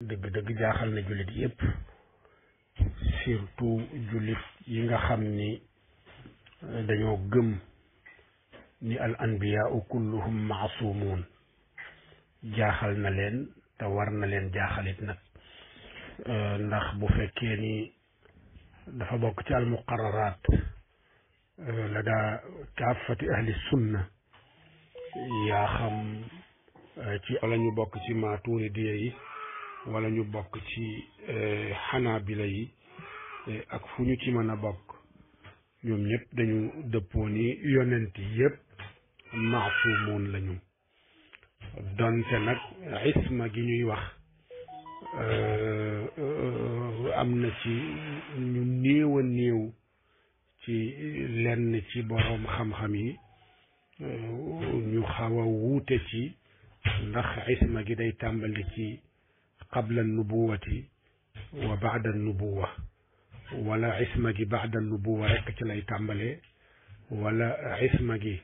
dëgg-dëgg jaaxal na jullit yépp surtout jullit yi nga xam ni dañoo gëm ni al anbiyaau kulluhum maasumun jaaxal na leen te war na leen jaaxalit nag ndax bu fekkee ni dafa bokk ci al muqarraraat la daa kaafati ahli sunna yaa xam ci wala ñu bokk ci maaturidiya yi wala ñu bokk ci xanaabila yi ak fu ñu ci mën a bokk ñoom ñëpp dañu dëppoo ni yonent yëpp maasumoon lañu donte nag isma gi ñuy wax am na ci ñu néew a néew ci lenn ci boroom xam-xam yi ñu xaw a wuute ci ndax isma gi day tàmbali ci qabla nubuwati wa baada nubuwa wala isma gi baada nubuwa rekk ci lay tàmbalee wala isma gi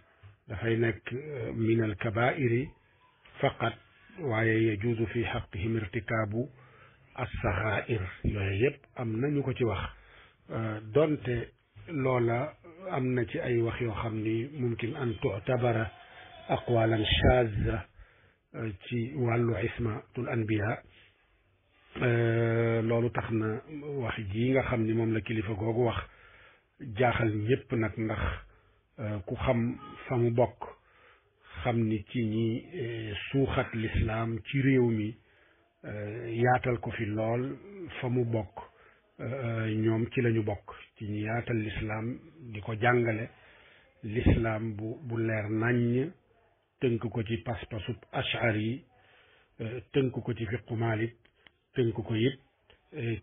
dafay nekk min al kabairi faqat waaye yajuuzu fi xaqihim irtikaabu assaxaa'ir yooyu yëpp am na ñu ko ci wax donte loola am na ci ay wax yoo xam ni mumkin an tu'tabara aqwalan shaaza ci wàllu ismatul anbiya loolu tax na wax ji nga xam ni moom la kilifa googu wax jaaxal ñépp nag ndax ku xam fa mu bokk xam ni ci ñi suuxat lislaam ci réew mi yaatal ko fi lool fa mu bokk ñoom ci lañu bokk ci ñi yaatal lislaam di ko jàngale lislaam bu leer naññ tënk ko ci pas-pasub ashari tënk ko ci fiqu Maalik tënk ko it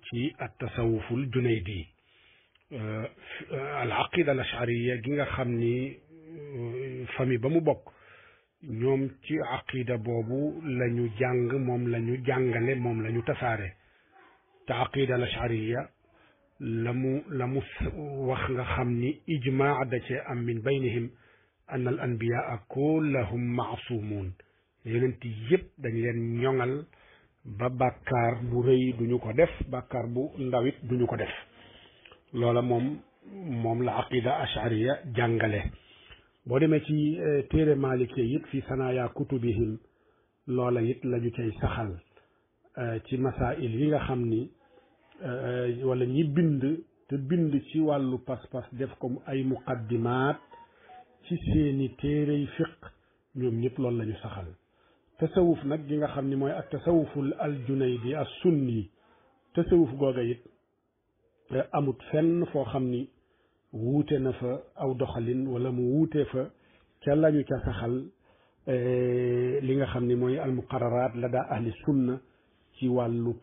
ci at tasawuful junaydi al aqida al ashariya gi nga xam ni famille ba mu bokk ñoom ci aqida boobu la ñu jàng moom la ñu jàngale moom la ñu tasaare te aqida al ashariya la mu wax nga xam ni ijmaa da cee am min baynihim an al anbiyaa kullahum maasumun yonent yëpp dañ leen ñoŋal ba bàkkaar bu rëy duñu ko def bàkkaar bu ndawit duñu ko def loola moom la aqida ashariya jàngale boo demee ci téere malike it fi sanaya kutubihim loola it la ñu cay saxal ci masail yi nga xam ni wala ñi bind te bind ci wàllu pas-pas def ko ay muqaddimaat ci seeni téerey fiq ñoom ñëpp loolu la ñu saxal tasawuf nag gi nga xam ni mooy ak tasawuful al junaydi as sunni tasawuf googa it amut fenn foo xam ni wuute na fa aw doxalin wala mu wuute fa ca lañu ca saxal li nga xam ni mooy al muqarraraat la daa ahli sunna ci wàllu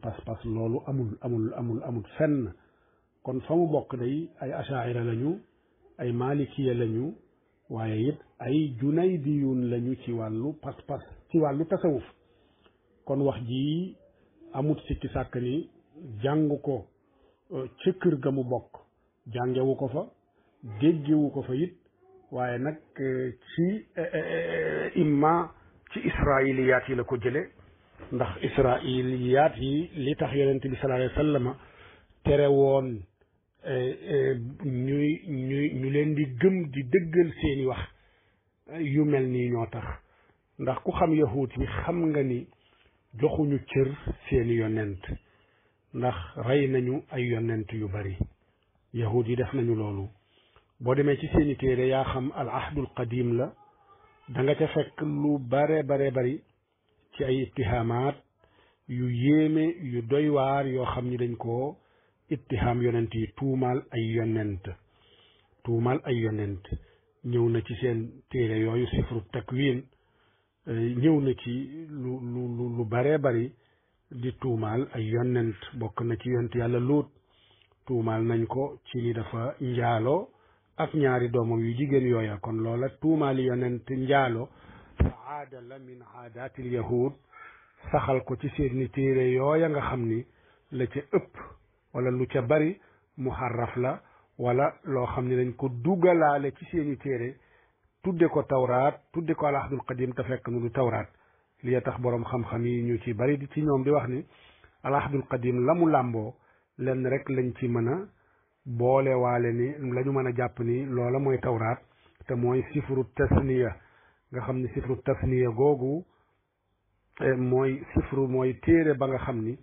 pas-pas loolu amul fenn kon fa mu bokk day ay ashaira lañu ay malikiya lañu waaye it ay junaydiyun lañu ci wàllu pas-pas ci wàllu tasawuf kon wax ji amut sikki sàkk ni jàng ko ca kër ga mu bokk jàngewu ko fa déggewu ko fa it waaye nag ci imma ci israiliyaat yi la ko jële ndax israiliyaat yi li tax yonent bi sallallahu alayhi wa sallam tere woon ñu leen di gëm di dëggal seeni wax yu mel nii ñoo tax ndax ku xam yahuut yi xam nga ni joxuñu cër seeni yonent ndax rey nañu ay yonent yu bari yahuut yi def nañu loolu boo demee ci seeni téere yaa xam al ahdul qadim la da nga ca fekk lu bare bari ci ay ittihaamaat yu yéeme yu doy waar yoo xam ni dañ koo ittihaam yonent yi tuumaal ay yonent ñëw na ci seen téere yooyu sifru takwin ñëw na ci lu bare bari di tuumaal ay yonent bokk na ci yonent yàlla Luut tuumaal nañ ko ci ni dafa njaalo ak ñaari doomam yu jigéen yooya kon loola tuumaali yonent njaalo aada la min aadatil yahud saxal ko ci seeni téere yooya nga xam ni la ca ëpp wala lu ca bari muharraf la wala loo xam ni dañ ko dugalaale ci seeni téere tudde ko tawraat tudde ko al ahdul qadim te fekk nu du tawraat li tax boroom xam-xam yi ñu ci bari di ci ñoom di wax ni al ahdul qadim la mu làmboo lenn rek lañ ci mën a boole waale ni la ñu mën a jàpp ni loola mooy tawraat te mooy sifru tasniya nga xam ni sifru tasniya googu mooy sifru mooy téere ba nga xam ni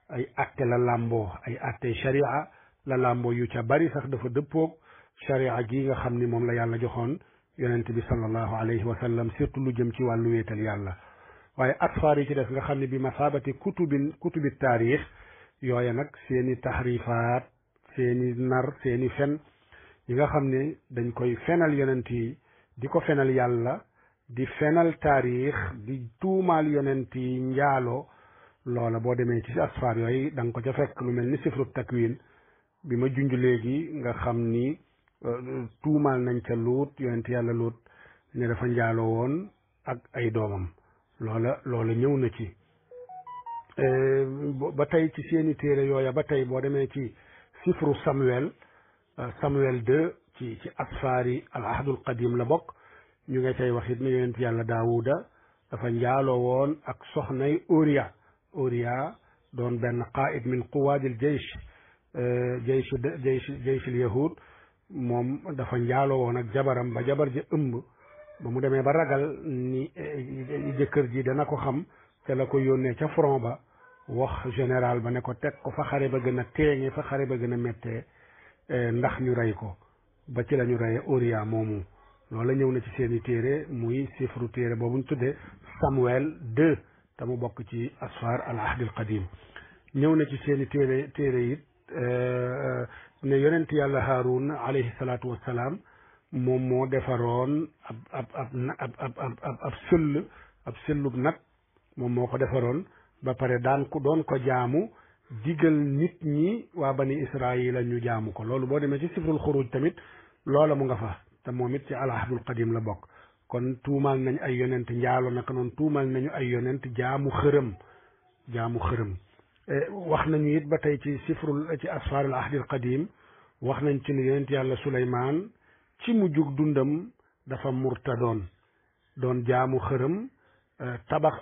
ay atte la làmboo ay atte sharia la làmboo yu ca bari sax dafa dëppoog sharia gi nga xam ni moom la yàlla joxoon yonent bi sallallahu alayhi wa sallam surtout lu jëm ci wàllu wéetal yàlla waaye asfaar yi ci des nga xam ne bi masabati kutubi taarix yooya nag seeni taxrifaat seeni nar seeni fen yi nga xam ne dañ koy fenal yonent yi di ko fenal yàlla di fenal taarix di tuumaal yonent yi njaaloo loola boo demee ci asfaar yooyu da nga ko ca fekk lu mel ni sifru takwin bi ma junj léegi nga xam ni tuumaal nañ ca luut yonent yàlla luut ne dafa njaaloo woon ak ay doomam loola ñëw na ci ba tey ci seeni téere yooya ba tey boo demee ci sifru Samuel 2 ci asfaari al ahdul qadim la bokk ñu nga cay wax it ne yonent yàlla daawuda dafa njaaloo woon ak soxnay Uriya doon benn qaid min quwaadil jeyshil yahud moom dafa njaaloo woon ak jabaram ba jabar ja ëmb ba mu demee ba ragal ni jëkkër ji dana ko xam te la ko yónnee ca front ba wax général ba ne ko teg ko fa xare ba gën a teeŋe fa xare ba gën a méttee ndax ñu rey ko ba ci la ñu reye Uriya moomu loola ñëw na ci seeni téere muy sifru téere boobu ñu tuddee Samuel 2 te mu bokk ci asfar al ahdil qadim ñëw na ci seeni téere it ne yonent yàlla Haarun alayhi salaatu wassalaam moom moo defaroon ab sëllub nag moom moo ko defaroon ba pare doon ko jaamu digal nit ñi waa bani israila ñu jaamu ko loolu boo demee ci sifrul xuruj tamit loola mu nga fa te moom it ci al ahdul qadim la bokk kon tuumaal nañ ay yonent njaalo naka noonu tuumaal nañu ay yonent jaamu xërëm wax nañu it ba tey ci asfar al ahdil qadim wax nañ ci ne yonent yàlla Suleymaan ci mu jug dundam dafa murtadoon doon jaamu xërëm tabax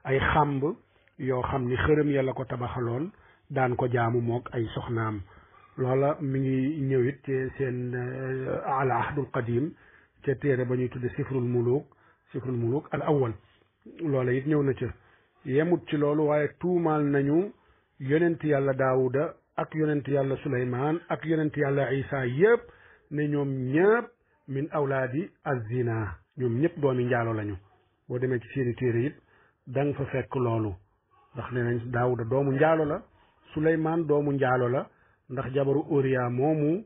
ay xàmb yoo xam ni xërëm ya la ko tabaxaloon daan ko jaamu mook ay soxnaam loola mi ngi ñëwit ci seen al ahdul qadim ca téere ba ñuy tudde sifrul muluk al awwal loola it ñëw na ca yemut ci loolu waaye tuumaal nañu yonent yàlla daawuda ak yonent yàlla suleymaan ak yonent yàlla isa yëpp ne ñoom ñëpp min awlaadi azina ñoom ñëpp doomi njaalo lañu boo demee ci seeni téere it da nga fa fekk loolu ndax nee nañ daawuda doomu njaalo la suleymaan doomu njaalo la ndax jabaru Uriya moomu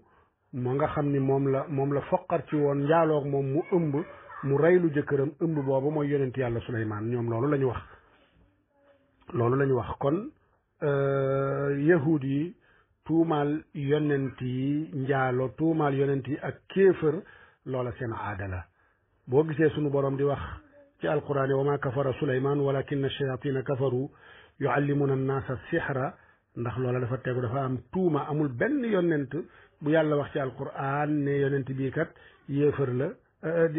moo nga xam ni moom la foqar ci woon njaaloog moom mu ëmb mu reylu jëkkëram ëmb boobu mooy yonent yàlla suleymaan ñoom loolu la ñu wax kon yahud yi tuumaal yonent yi njaalo tuumaal yonent yi ak kéefër loola seen aada la boo gisee sunu borom di wax ci alquran wa ma kafara suleyman walakin ash-shayatina kafaru yuallimuna annaasa sihra ndax loola dafa tegu dafa am tuuma amul benn yonent bu yàlla wax ci alquran ne yonent bii kat yéefër la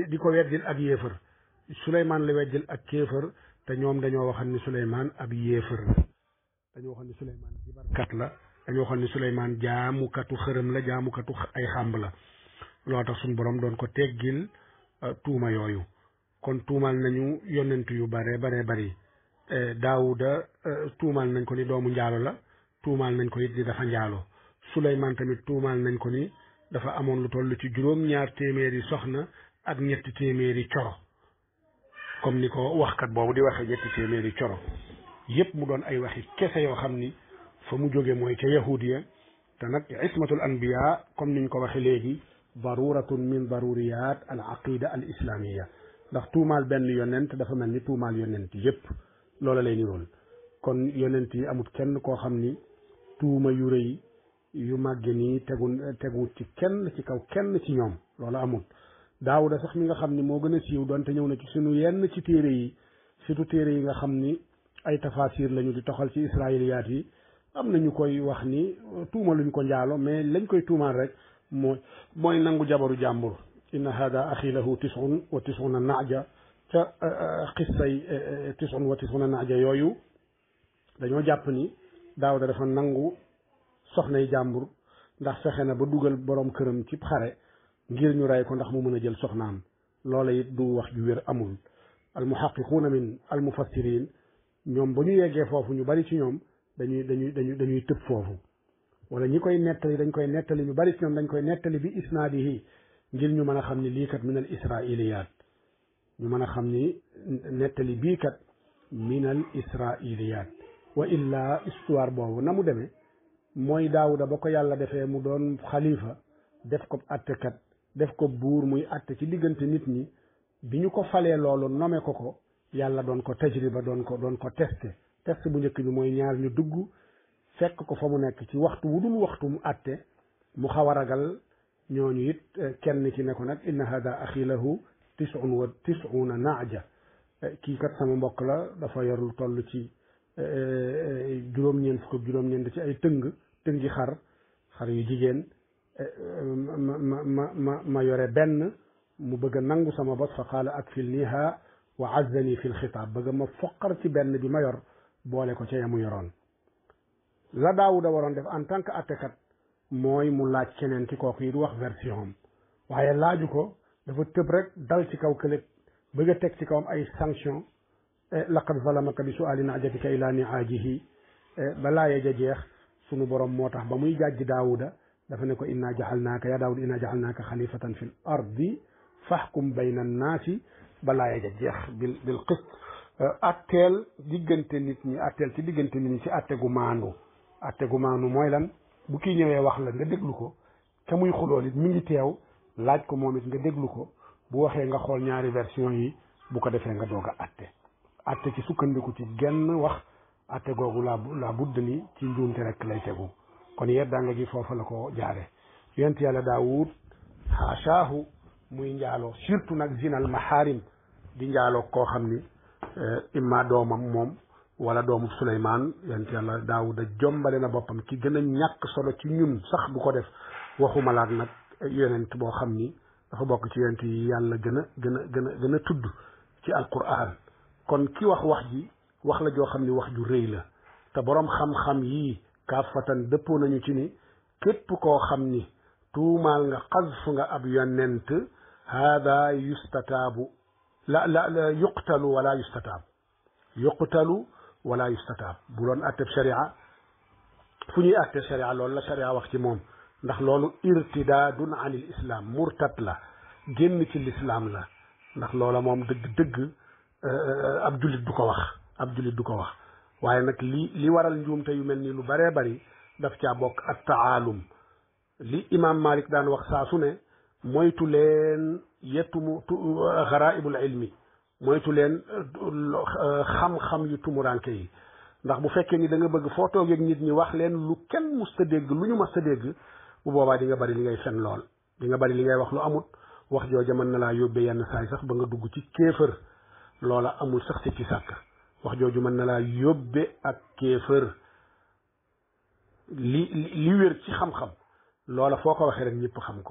di ko weddil ak yéefër suleyman la weddil ak kéefër te ñoom dañoo waxal ni suleyman ab yéefër la dañoo waxal ni suleyman jibarkat la dañoo waxal ni suleyman jaamukatu xërëm la jaamukatu ay xàmb la loo tax suñu borom doon ko teggil tuuma yooyu kon tuumal nañu yonent yu bare bari daawuda tuumal nañ ko ni doomu njaalo la tuumal nañ ko it di dafa njaalo suleyman tamit tuumal nañ ko ni dafa amoon lu toll ci juróom-ñaar téeméeri soxna ak ñetti téeméeri coro comme ni ko waxkat boobu di waxe ñetti téeméeri coro yépp mu doon ay waxi kese yoo xam ni fa mu jóge mooy ca yahudiya te nag ismatul anbiya comme niñ ko waxe léegi daruratun min daruriyat al aqida al islamia ndax tuumaal benn yonent dafa mel ni tuumaal yonent yépp loola lay nirool kon yonent yi amut kenn koo xam ni tuuma yu rëy yu màgge nii tegu ci kenn ci kaw kenn ci ñoom loola amut daawuda sax mi nga xam ni moo gën a siiw doonte ñëw na ci sunu yenn ci téere yi surtout téere yi nga xam ni ay tafasir lañu di toxal ci israiliyaat yi am na ñu koy wax ni tuuma luñ ko njaalo mais lañ koy tuumaal rek mooy nangu jabaru jàmbur inna hada axi lahu 99 naaja ca xissay tisun wa tisuna naaja yooyu dañoo jàpp ni Daawuda dafa nangu soxnay jàmbur ndax fexe na ba dugal borom këram ci xare ngir ñu rey ko ndax mu mën a jël soxnaam loola it du wax ju wér amul almuhaqiquuna min almufassirin ñoom ba ñu yeggee foofu ñu bari ci ñoom dañuy tëb foofu wala ñi koy nettali dañ koy nettali ñu bari ci ñoom dañ koy nettali bi isnaadihi ngir ñu mën a xam ni lii kat min al israiliyaat ñu mën a xam ni nettali bii kat min al israiliyaat wa illa histoire boobu na mu demee mooy Daawuda ba ko yàlla defee mu doon xalifa def ko attekat def ko buur muy atte ci diggante nit ñi bi ñu ko falee loolu nome ko yàlla doon ko tajriba doon ko testé test bu njëkk bi mooy ñaar ñu dugg fekk ko fa mu nekk ci waxtu wu dul waxtu mu atte mu xaw a ragal ñooñu it kenn ci ne ko nag inna hada axi lahu tisuna naaja kii kat sama mbokk la dafa yorul toll ci juróom-ñeent fukk ak juróom-ñeent ci ay tëngi xar yu jigéen ma yore benn mu bëgg a nangu sama bos fa qaala akfilniha wa azzani fi lxitaab bëgg ma foqar ci benn bi ma yor boole ko ca yamu yoroon la Daawuda waroon def en tant que attekat mooy mu laaj keneen ki kooku yi du wax version am waaye laaju ko dafa tëb rek dal ci kaw kële bëgg a teg ci kawam ay sanction laqad zalamaka bi suali naajatika ila niaajihi balaa ya ja jeex sunu borom moo tax ba muy jàjj Daawuda dafa ne ko inna jaxalnaaka ya Daawud inna jaxalnaaka xalifatan fi l ardi faxkum bayna annaasi balaa ya ja jeex bil qist atteel diggante nit ñi atteel ci diggante nit ñi ci atte gu maandu mooy lan bu kii ñëwee wax la nga déglu ko te muy xulool it mi ngi teew laaj ko moom it nga déglu ko bu waxee nga xool ñaari version yi bu ko defee nga doog a atte ci sukkandiku ci genn wax atte googu la budd ni ci njuumte rek lay tegu kon yeddaanga gi foofu la ko jaare yonent yàlla Daawud haashaahu muy njaaloo surtout nag zinal mahaarim di njaaloo koo xam ni imma doomam moom wala doomu Suleymaan yonent yàlla Daawuda jombale na boppam ki gën a ñàkk solo ci ñun sax bu ko def waxuma laak nag yonent boo xam ni dafa bokk ci yonent yi yàlla gën a tudd ci alquran kon ki wax ji wax la joo xam ni wax ju rëy la te boroom xam-xam yii kaafatan dëppoo nañu ci ni képp koo xam ni tuumaal nga xasf nga ab yonent haada yustataabu la yuqtalu wala yustataab bu doon atteb sharia fu ñuy atteb sharia loolu la sharia wax ci moom ndax loolu irtidaadun an il islam murtad la génn ci lislaam la ndax loola moom dëgg ab jullit du ko wax waaye nag li waral njuumte yu mel nii lu baree bari daf caa bokk at taalum li imam Malik daan wax saa su ne moytu leen garaibul ilmi moytu leen xam-xam yu tumuranke yi ndax bu fekkee ni da nga bëgg foo toogee ak nit ñi wax leen lu kenn musta dégg lu ñu musta dégg bu boobaa di nga bari li ngay fen lool di nga bari li ngay wax lu amut wax jooja mën na laa yóbbee yenn saay sax ba nga dugg ci kéefër loola amul sax ci sàkk wax jooju mën na laa yóbbe ak kéefër li wér ci xam-xam loola foo ko waxee rek ñëpp xam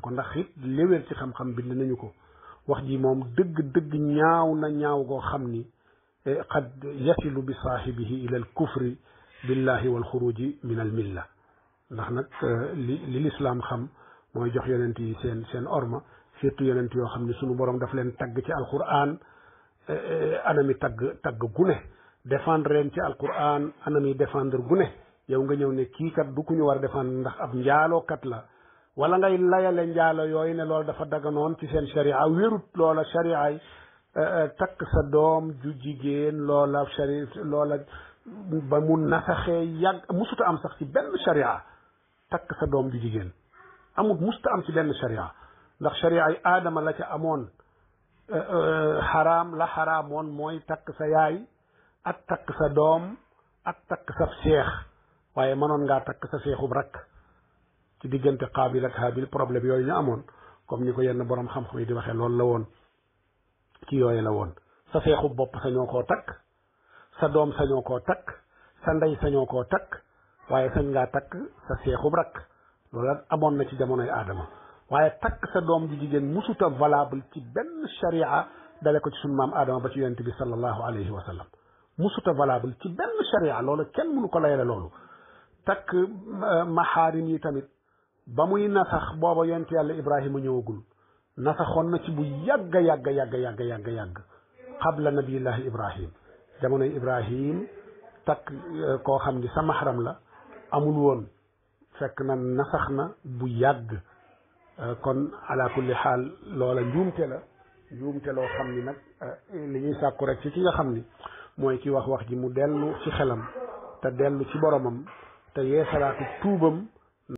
ko ndax it li wér ci xam-xam bind nañu ko wax ji moom dëgg ñaaw na ñaaw goo xam ni qad yasilu bi saahibihi ila al kufri billahi wal xuruji min al milla ndax nag li lislaam xam mooy jox yonent yi seen orma surtout yonent yoo xam ne sunu borom daf leen tagg ci alquran anami tagg gune défendre leen ci alquran anami défendre gune yow nga ñëw ne kii kat du ku ñu war a défendre ndax ab njaalookat la wala ngay layale njaalo yooyu ne loolu dafa daganoon ci seen sharia wérut loola sharia yi takk sa doom ju jigéen loola ba mu nasaxee yàgg musuta am sax ci benn sharia takk sa doom ju jigéen amut musuta am ci benn sharia ndax sharia yi aadama la ca amoon xaraam la xaraamoon mooy takk sa yaay ak takk sa doom ak takk sa seex waaye mënoon ngaa takk sa seexub rakk ci diggante Qaabil ak Haabil problème yooyu ñu amoon comme ni ko yenn borom xam-xam yi di waxee loolu la woon ci yooyu la woon sa seexub bopp sañoo koo takk sa doom sañoo koo takk sa ndey sañoo koo takk waaye sañ ngaa takk sa seexub rakk loolu amoon na ci jamonoy aadama waaye takk sa doom ji jigéen musuta valable ci benn sharia dale ko ci sunu maam Adama ba ci yonent bi sallallahu alayhi wa sallam musuta valable ci benn sharia loolu kenn mënu ko layale loolu takk maxaarim yi tamit ba muy nasax booba yonent yàlla Ibrahima ñëwagul nasaxoon na ci bu yàgga yàgg qabla nabiyillahi Ibrahim jamonoy Ibrahim takk koo xam ni sa mahram la amul woon fekk na nasax na bu yàgg kon ala kulli xaal loola njuumte loo xam ni nag li ñuy sàkku rek ci ki nga xam ni mooy ki wax ji mu dellu ci xelam te dellu ci boromam te yeesalaatu tuubam